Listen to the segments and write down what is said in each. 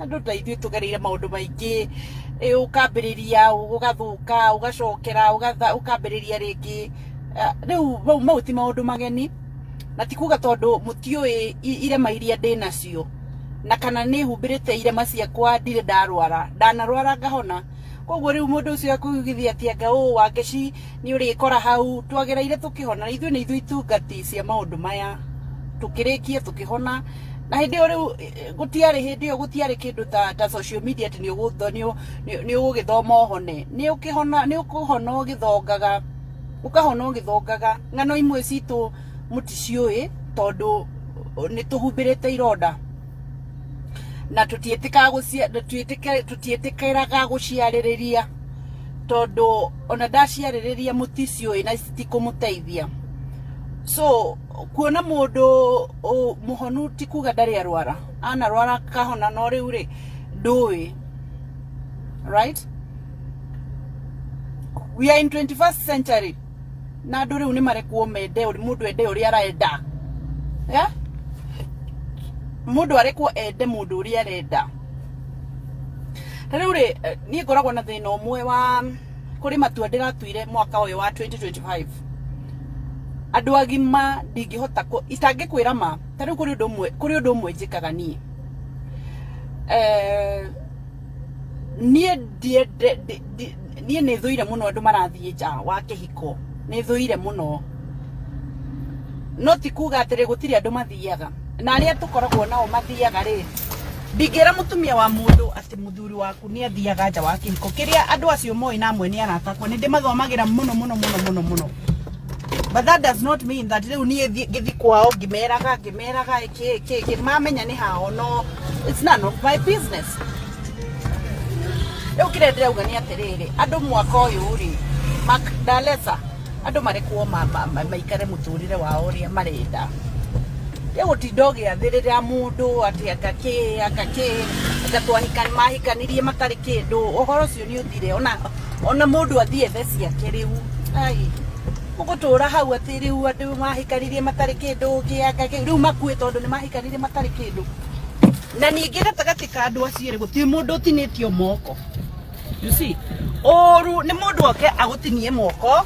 Andũ ta ithuĩ tũgereire maũndũ maingĩ, ũkambĩrĩria ũgathũka, ũgacokera, ũkambĩrĩria rĩngĩ. Rĩu mau ti maũndũ mageni, na ti kuga tondũ mũtiũĩ irema iria ndĩnacio, na kana nĩ humbĩrĩte irema ciakwa ndirĩ ndarwara, ndanarwara ngahona. Koguo rĩu mũndũ ũcio akũigithia atĩ anga ũũ Wangeci nĩ ũrĩkora hau, twagereire tũkĩhona, ithuĩ nĩ ithuĩ itungati cia maũndũ maya, tũkĩrĩkia tũkĩhona, na hĩndĩ ĩyo rĩu gũtiarĩ, hĩndĩ ĩyo gũtiarĩ kĩndũ ta social media atĩ nĩ ũgũgĩthoma ũhone, nĩ ũkĩhona, nĩ ũkũhona ũgĩthongaga, ũkahona ũgĩthongaga. Ng'ano imwe citũ mũticiũĩ tondũ nĩ tũhumbĩrĩte ironda na tũtiĩtĩkĩraga gũciarĩrĩria tondũ ona ndaciarĩrĩria mũticiũĩ na citikũmũteithia. So kuona mũndũ mũhonu ti kuga ndarĩ arwara, anarwara akahona, no rĩu rĩ ndũĩ, right? We are in 21st century na andũ rĩu nĩ marekwo mende mũndũ ende ũrĩa arenda, yeah? Mũndũ arekwo ende mũndũ ũrĩa arenda. Ta rĩu rĩ, niĩ ngoragwo na thĩna ũmwe wa kũrĩ matua ndĩratuire mwaka ũyũ wa 2025. Andũ agima ndingĩhota, itangĩkwĩra ma, ta rĩu kũrĩ ũndũ ũmwe, kũrĩ ũndũ ũmwe njĩkaga niĩ. Niĩ ndiende, niĩ nĩ thũire mũno andũ marathiĩ nja wa kĩhiko, nĩ thũire mũno. No ti kuga atĩrĩ gũtirĩ andũ mathiaga, na arĩa tũkoragwo nao mathiaga rĩ, ndingĩra mũtumia wa mũndũ atĩ mũthuri waku nĩ athiaga nja wa kĩhiko. Kĩrĩa andũ acio moĩ na amwe nĩ arata akwa, nĩ ndĩmathomagĩra mũno mũno mũno mũno mũno. But that does not mean that rĩu niĩ ngĩthiĩ kwao ngĩmeraga ngĩmeraga kĩ kĩ kĩ, mamenya nĩ hao, no it's none of my business. Rĩu kĩrĩa ndĩrauga nĩ atĩrĩrĩ, andũ mwaka ũyũ rĩ, Mark Dalesa, andũ marekwo maikare mũtũrĩre wao ũrĩa marenda. Rĩu gũtinda ũgĩathĩrĩra mũndũ atĩ anga kĩ, anga kĩ, anga mahikanirie matarĩ kĩndũ, ũhoro ũcio nĩ ũthire. Ona mũndũ athiĩ ethe ciake rĩu. Ai, mũgũtũra hau atĩ rĩu andũ mahikanirie matarĩ kĩndũ, kĩ anga kĩ, rĩu makue tondũ nĩ mahikanirie matarĩ kĩndũ. Na ningĩ gatagatĩ ka andũ acio erĩ gũtirĩ mũndũ ũtinĩtio moko. You see, ũru nĩ mũndũ oke agũtinie moko,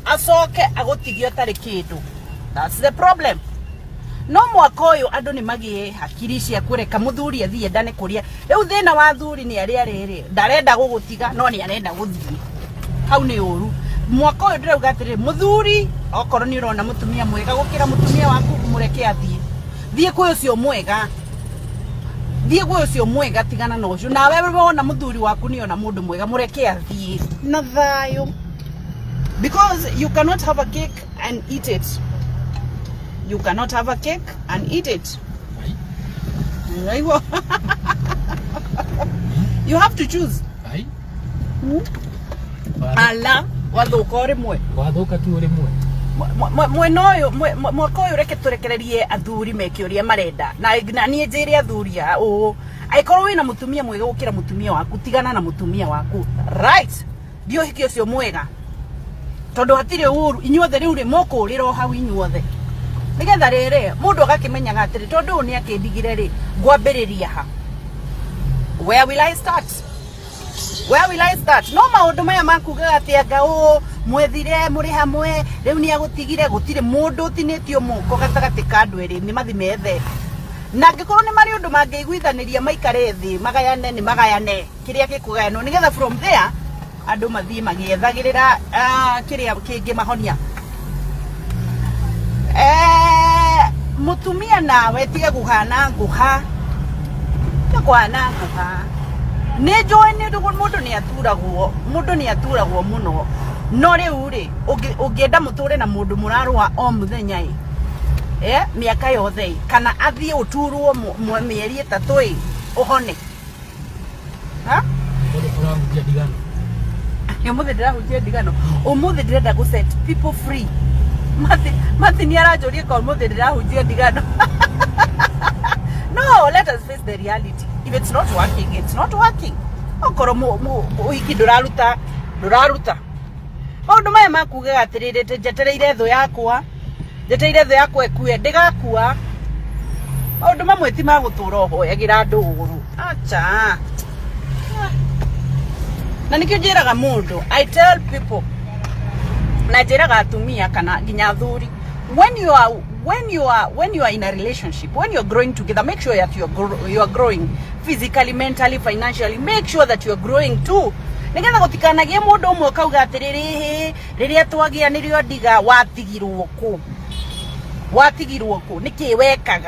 acoke agũtigie ũtarĩ kĩndũ. That's the problem. No mwaka ũyũ andũ nĩ magĩe hakiri cia kũreka mũthuri athiĩ endane kũrĩa. Rĩu thĩna wa athuri nĩ arĩa rĩrĩ, ndarenda gũgũtiga no nĩ arenda gũthiĩ. Hau nĩ ũru. Mwaka ũyũ ndĩrauga atĩrĩrĩ, mũthuri okorwo nĩ ũrona mũtumia mwega gũkĩra mũtumia waku, mũreke athiĩ. Thiĩ kwĩ ũcio mwega. Thiĩ gwĩ ũcio mwega, tigana na ũcio. Nawe wona mũthuri waku nĩ ona mũndũ mwega, mũreke athiĩ na thayũ. Because you cannot have a cake and eat it. You cannot have a cake and eat it. Ũraigua? You have to choose. Ai. Ala, wathũka o rĩmwe. Wathũka tu o rĩmwe. Mwena ũyũ, mwaka ũyũ reke tũrekererie athuri meke ũrĩa marenda. Na niĩ njĩre athuri a ũũ, angĩkorwo wĩna mũtumia mwega gũkĩra mũtumia waku, tigana na mũtumia waku. Right? Thiĩ ũhiki ũcio mwega. Tondũ hatirĩ ũru, inyuothe rĩu rĩ, mũkũrĩra o hau inyuothe. Nĩgetha rĩrĩ, mũndũ agakĩmenyaga atĩrĩ, tondũ ũyũ nĩ akĩndigire rĩ, ngwambĩrĩria ha? Where will I start? Where will I start? No maũndũ maya makugaga atĩ anga ũũ mwethire mũrĩ hamwe, rĩu nĩ agũtigire, gũtirĩ mũndũ ũtinĩtio moko gatagatĩ ka andũ erĩ, nĩ mathi methe. Na angĩkorwo nĩ marĩ ũndũ mangĩiguithanĩria maikare thĩ, magayane, nĩ magayane kĩrĩa gĩkũgayanwo, nĩgetha from there andũ mathiĩ magĩethagĩrĩra kĩrĩa kĩngĩmahonia. Mũtumia nawe tiga kũhana ngũha, tiga kũhana ngũha. Nĩ njũĩ nĩ ũndũ mũndũ nĩ aturagwo, mũndũ nĩ aturagwo mũno, no rĩu rĩ, ũngĩenda mũtũre na mũndũ mũrarũa o mũthenya ĩ, mĩaka yothe ĩ, kana athiĩ ũturwo mĩeri 3 ĩ, ũhone. Ha? Ũmũthĩ ũrahunjia ndigano. Ũmũthĩ ndĩrahunjia ndigano. Ũmũthĩ ndĩrenda gũ set people free. Mathi nĩ aranjũria ka ũmũthĩ ndĩrahunjia ndigano. No, let us face the reality. If it's not working, it's not working. Okorwo ũhiki ndũraruta, ndũraruta. Maũndũ maya makugaga atĩrĩrĩ, njetereire thũ yakwa, njetereire thũ yakwa ĩkue, ndĩgakua. Maũndũ mamwe ti ma gũtũra ũhoyagĩra andũ ũru, acha. Na nikĩo njĩraga mũndũ, I tell people, na njĩraga atumia kana nginya athuri, when you are in a relationship, when you are growing together, make sure that you are growing physically, mentally, financially. Make sure that you are growing too, nigetha gutikanagie mundu umwe ukauga atiriri, "Hĩ, riria twagia nirio ndiga." Watigirwo ku? Watigirwo ku? Niki wekaga?